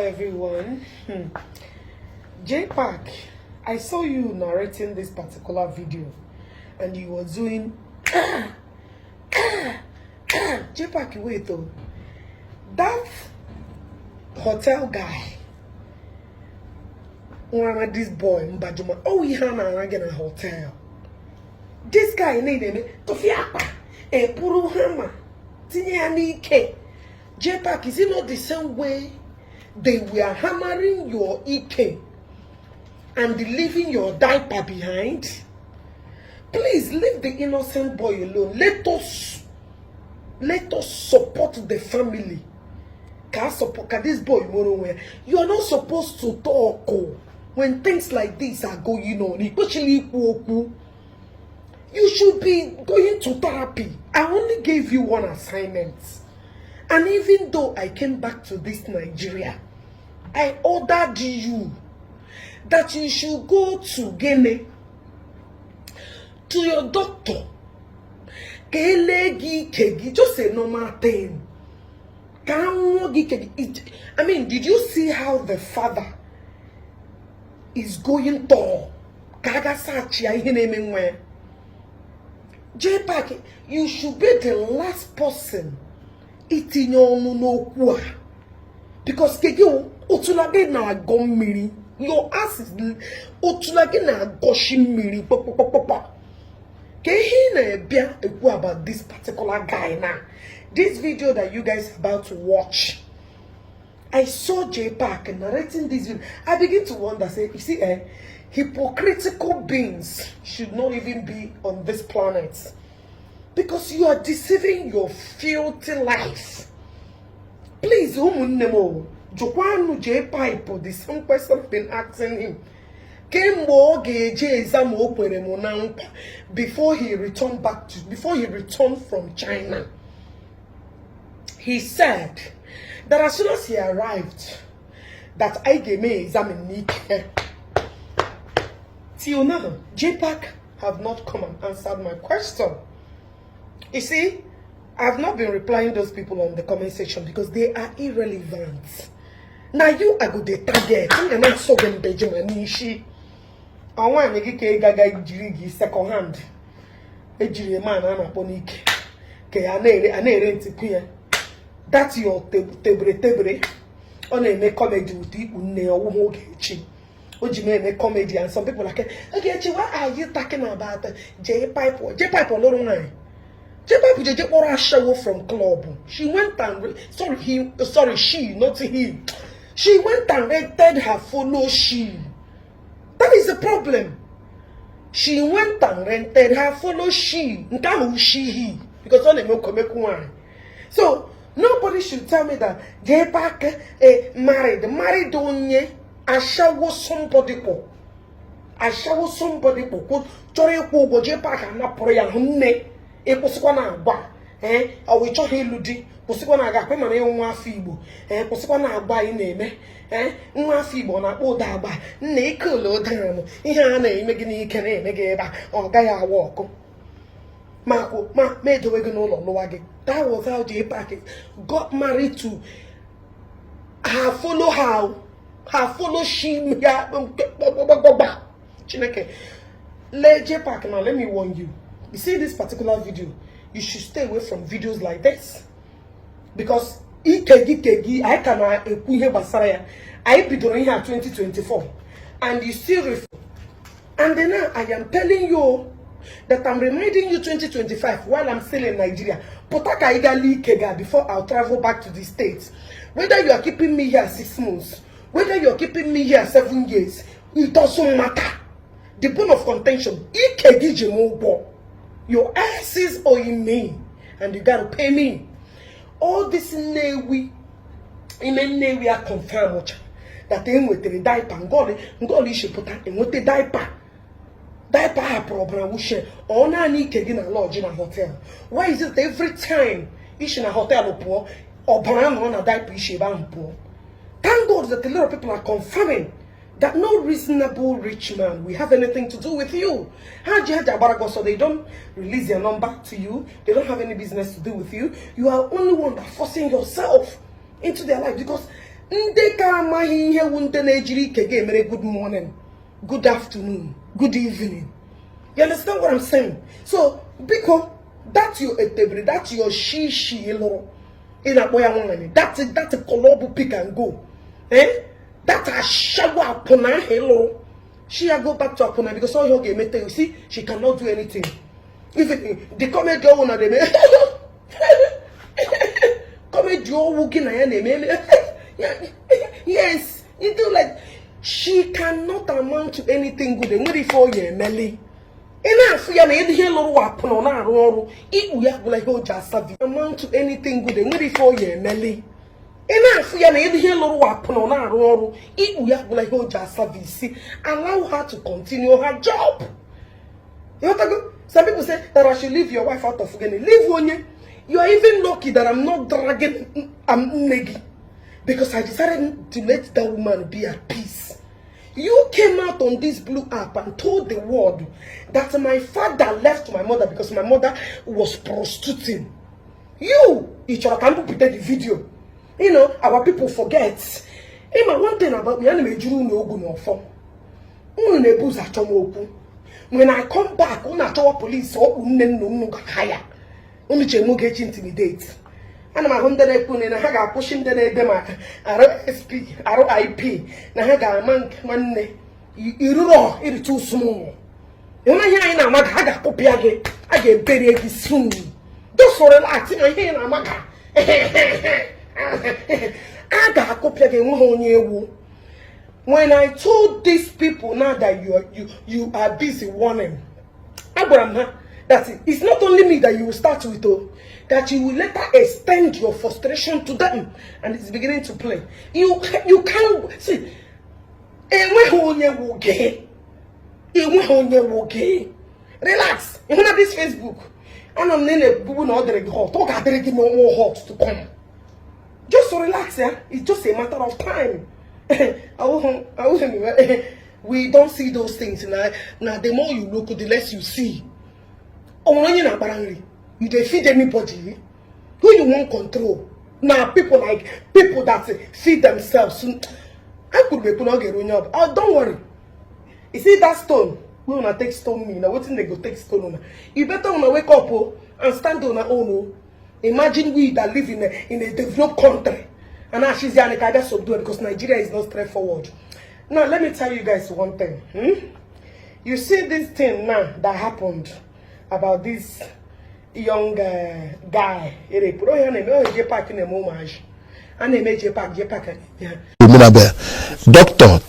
Everyone. JPAC, I saw you narrating this particular video and you were doing JPAC, wait though. That hotel guy, one this boy, Mbajuma, oh, he had na hotel. This guy na-eme tụfịakpa eburu hama tinye ya n'ike. JPAC, is it not the same way they were hammering your ike and leaving your diaper behind? Please leave the innocent boy alone. Let us support the family. Ka support ka this boy nwere onwe ya. You are not supposed to talk, oh, when things like this are going on. Especially ikwu okwu. You should be going to therapy. I only gave you one assignment. And even though I came back to this Nigeria, I ordered you that you should go to Guinea, to your doctor. Ka elee gị ike gị, just a normal thing. Ka anwụọ gị ike gị. I mean, did you see how the father is going tall? Ka a ga search ya ihe na-eme nwa ya. JPAC, you should be the last person itinye ọnụ n'okwu a, because ke gị otula gị na-agọ mmiri. Your ass is otula gị na-agọshi mmiri kpọkpọkpọkpọ. Ka ihe ị na-ebịa ekwu about this particular guy now? This video that you guys are about to watch, I saw JPAC narrating this video. I begin to wonder, say, you see, hypocritical beings should not even be on this planet, because you are deceiving your filthy life. Please, ụmụnne m o, jụkwanụ JPAC the same question I've been asking him kemgbe ọ ga-eje exam o kwere m na nkwa before he returned from China. He said that as soon as he arrived, that I ga-eme exam n'ike. Till now, JPAC have not come and answered my question. You see, I've not been replying those people on the comment section because they are irrelevant. Now you are good dey target. M ga na-asọ gị mbejima n'isi. Ọ nwaanyị gị ka ị gaga jiri gị second hand. Ejiri man a na-akpọ n'ike. Ka ya na-ere a na-ere ntikwu ya. That's your tebere tebere. Ọ na-eme comedy with ikpu nne ya ọwụhụ oge echi. O ji m eme comedy and some people like, "Ogechi, why are you talking about J Pipe?" J Pipe ọlụrụ nwaanyị. JPAC jeje kpọrọ ashawo from club. She went and sorry, he, sorry, she, not he. She went and rented her follow she. That is the problem. She went and rented her follow she. Nke ahụ she he because ọ na-eme okomekwu nwaanyị. So nobody should tell me that JPAC married onye ashawo, somebody kpọ ashawo, somebody kpọ chọrọ ịkwụ ụgwọ. JPAC anapụrụ ya hụ nne. Ịkwụsịkwa na agwa ee ọ wụ ịchọghị ịlụ di, kwụsịkwa na aga akwa mana ịnwụ nwa afọ Igbo ee kwụsịkwa na agwa anyị na-eme ee nwa afọ Igbo na-akpọ ụda agba nna ike ole ụda anụ ihe a na-eme gị n'ike na-eme gị ebe a ọ gaghị awa ọkụ ma kwụ ma ma edowe gị n'ụlọ lụwa gị. That was how JPAC got married to her follow her, her follow she ya gbagbagbagba. Chineke lee JPAC. Now let me warn you. You see this particular video, you should stay away from videos like this, because ike gị ke gị anyị ka na-ekwu ihe gbasara ya. Anyị bidoro ihe a 2024 and you still and then now I am telling you that I'm reminding you 2025 while I'm still in Nigeria. Pụta ka anyị gaa lee ike ga before I'll travel back to the States. Whether you are keeping me here 6 months, whether you are keeping me here 7 years, it doesn't matter. The bone of contention, ike gị ji m ụgwọ. Your ass is owing me and you gotta pay me. All this Nnewi ime Nnewi a confirm ọcha that e nwetara diaper ngọli ngọli ishepụta enweta diaper diaper hapụrụ ọbara wuchie ọ naanị ike gị na lodge na hotel. Why is it that every time ishi na hotel pụọ ọbara nọrọ na diaper ishi ebe ahụ pụọ? Thank God that a lot of people are confirming that no reasonable rich man will have anything to do with you. Ha ji ha ji agbara gị ọsọ. They don't release their number to you. They don't have any business to do with you. You are only one that forcing yourself into their life because Ndị ka amaghị ihe wu ndị na-ejiri ike ga-emere good morning, good afternoon, good evening. You understand what I'm saying? So biko, that your etebere, that your shishi lụrụ ị na-akpọ ya nwaanyị, that kọlọbụ pick and go, eh, that ashawo akwụna ahụ ị lụrụ, she ya go back to akwụna, because all ihe ọ ga-emete, you see, she cannot do anything. Even the comedy ọwụ na na-eme comedy ọwụ gị na ya na-eme eme, yes, you do like she cannot amount to anything good. Enwere ife ọ ya emeli. Ị na-afụ ya na ihe lụrụ akwụna, ọ na-arụ ọrụ ikpu ya gwụla ihe o ji asavi amount to anything good. Enwere ife ọ ya emeli. Ị na-afụ ya na ihe lụrụ akwụna, ọ na-arụ ọrụ ikpu ya gwụla ihe o ji asavisi. Allow her to continue her job. You know, some people say that I should leave your wife out of gịnị. Leave onye? You are even lucky that I'm not dragging nne gị, because I decided to let that woman be at peace. You came out on this blue app and told the world that my father left my mother because my mother was prostituting. You, ị chọrọ ka m bupụta the video? Our people forget. Ịma one thing about me, ana m ejuru unu ogu n'ọfọ. Unu na-ebu ụzọ achọ m okwu. When I come back, unu achọwa police ọkpụ nne nna unu ga ya. Unu che m Ogechi intimidate. Ana m ahụ ndị na-ekwu na ha ga-akwụsị ndị na-ede ma RSP, RIP, na ha ga-ama nke nwanne iruro irite usunu. Ịhụ na ihe anyị na-ama ga, ha ga-akụpịa gị, a ga-eberie gị soon. Just relax na ihe ị na-ama ga a ga-akụpịa gị, enweghị onye ewu. When I told these people now that you are busy warning, agwara m ha that it's not only me that you will start with, oh, that you will later extend your frustration to them, and it's beginning to play. You can't see. Enweghị onye wụ gị, enweghị onye wụ gị. Relax. Ịhụ na this Facebook anọ m na na-ebubu na ọ dịrị gị hot, ọ ga-adịrị gị no more hot to come. Just relax, yeah. It's just a matter of time. We don't see those things na na the more you look, the less you see. O nwere onye na-agbara nri? You dey feed anybody? Who you wan control? Na people like people that feed themselves. I kwuru ekwu na ọ ga-eru onye ọbụla. Oh, don't worry. You see that stone wey una take stone me, na wetin dey go take stone una. You better una wake up o and stand on una own o. Imagine we that live in a developed country and ashizi anyị ka abịa subdue, because Nigeria is not straightforward. Now let me tell you guys one thing, You see this thing now that happened about this young guy erepụrụ onye na-eme ohe J Park na-eme ụmụazị a na-eme J Park, J Park ya. Omenabe, Doctor.